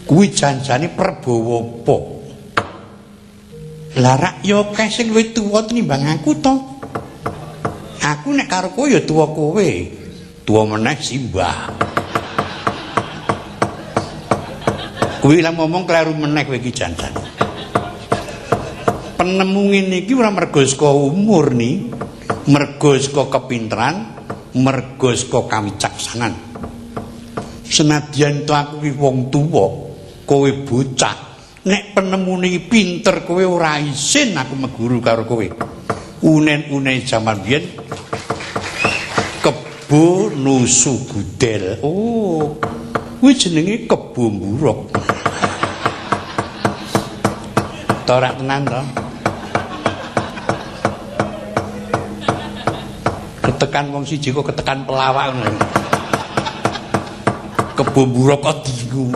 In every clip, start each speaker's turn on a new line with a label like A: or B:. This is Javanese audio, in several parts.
A: Kuwi janjane Prabawa apa? Lah rak ya akeh sing luwih tuwa tinimbang aku to. Aku nek karo kowe ya tuwa kowe. Tuwa meneh simbah. Kuwi lak ngomong kleru meneh kowe iki janjan. Penemu ngene iki ora mergo saka umur ni, mergo saka kepinteran, mergo saka kawicaksanan. Senadyan to aku ki wong tuwa, kowe bocah, nek penemune iki pinter kowe ora isin aku meguru karo kowe. Unen-unen jaman biyen kebo nusu gudel. Oh, kuwi jenenge kebo mburuk. Ora tenan to. Ketekan wong siji kok ketekan pelawak ngono. Kebo mburuk kok dingu.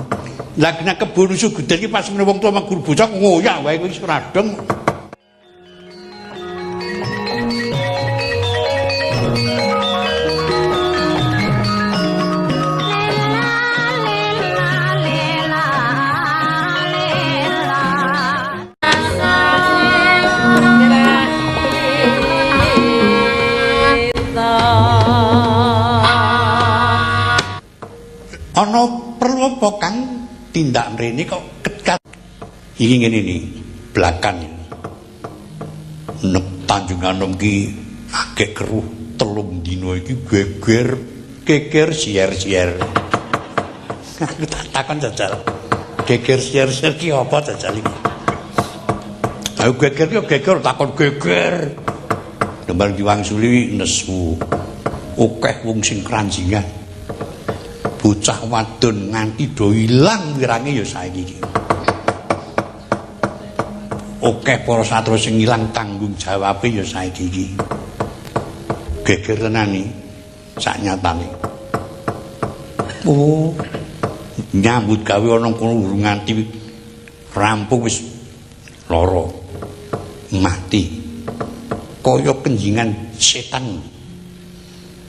A: Lah nek kebo nusu gudel iki pas ngene wong tuwa meguru bocah ngoyak wae kuwi ora dong. Ana perlu apa Kang tindak mrene kok kekat iki ngene ni blakan nek Tanjung Anom ki agek keruh 3 dina iki geger keker sier-sier. Aku tak takon jajal geger sier-sier ki apa jajal iki? Ayo geger ki geger takon geger. Lembar diwangsuli nesu akeh wong sing kranjingan. Bocah wadon nganti do ilang wirange ya saiki iki. Akeh para satria sing ilang tanggung jawabe ya saiki iki. Geger tenan iki sak nyatane. Oh, nyambut gawe ana kono urung nganti rampung wis lara. Mati. Kaya kenjingan setan.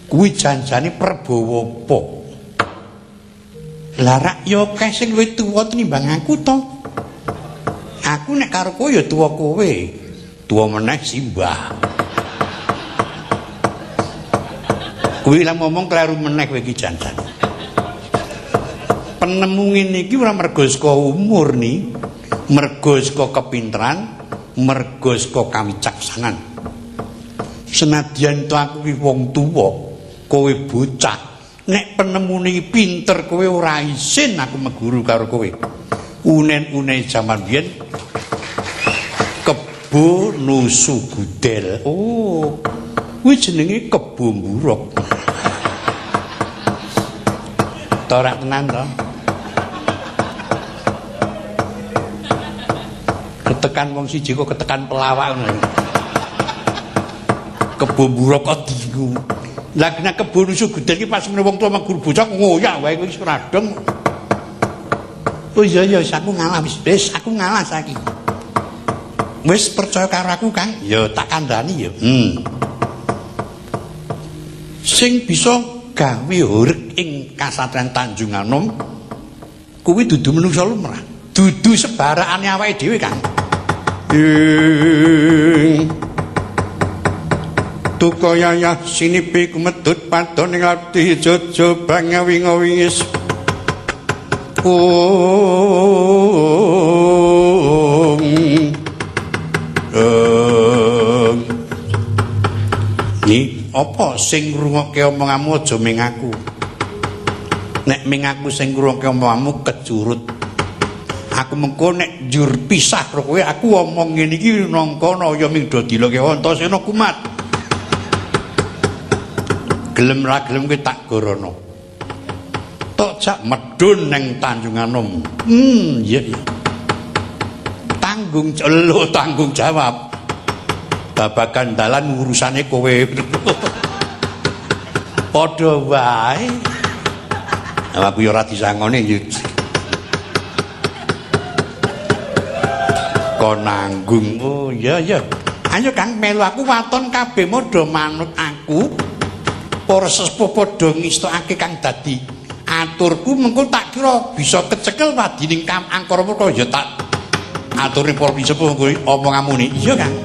A: Kuwi janjane Prabawa apa? Lah rak ya akeh sing luwih tuwa tinimbang aku to. Aku nek karo kowe ya tuwa kowe. Tuwa meneh simbah. Kuwi lak ngomong kleru meneh kowe iki janjan. Penemu ngene iki ora mergo saka umur ni, mergo saka kepinteran, mergo saka kawicaksanan. Senadyan to aku ki wong tuwa, kowe bocah. Nek penemune iki pinter kowe ora isin aku meguru karo kowe. Unen-unen jaman biyen kebo nusu gudel. Oh, kuwi jenenge kebo mburuk. Ora tenan to. Ketekan wong siji kok ketekan pelawak ngono. Kebo mburuk kok dingu. Lah nek kebo nusu gudel iki pas ngene wong tuwa meguru bocah ngoyak wae kuwi ora dong. Oh iya iya aku ngalah wis, wis aku ngalah saiki. Wis percaya karo aku Kang? Ya tak kandhani ya. Sing bisa gawe horeg ing kasatriyan Tanjung Anom kuwi dudu menungsa lumrah, dudu sebarakane awake dhewe Kang. Tukayaya sinipi kumedhut padha ning abdi jojo bangawinga-wingis. Om. Om. Ni apa sing ngrungokke omonganmu aja ming aku. Nek ming aku sing ngrungokke omonganmu kecurut. Aku mengko nek njur pisah karo kowe aku omong ngene iki nang kono ya ming do diloke Antasena kumat. Gelem ra gelem kowe tak gorono. Tok jak medhun nang Tanjung Anom. Iya iya. Tanggung lho tanggung jawab. Babagan dalan urusane kowe. Padha wae. Aku ya ora disangone ya. Kon nanggung. Oh iya iya. Ayo Kang melu aku waton kabeh modho manut aku. Para sesepuh padha ngistokake kang dadi Aturku mengko tak kira bisa kecekel wadining angkara murka ya tak aturne para pisepuh kuwi omonganmu ni. Iya, Kang.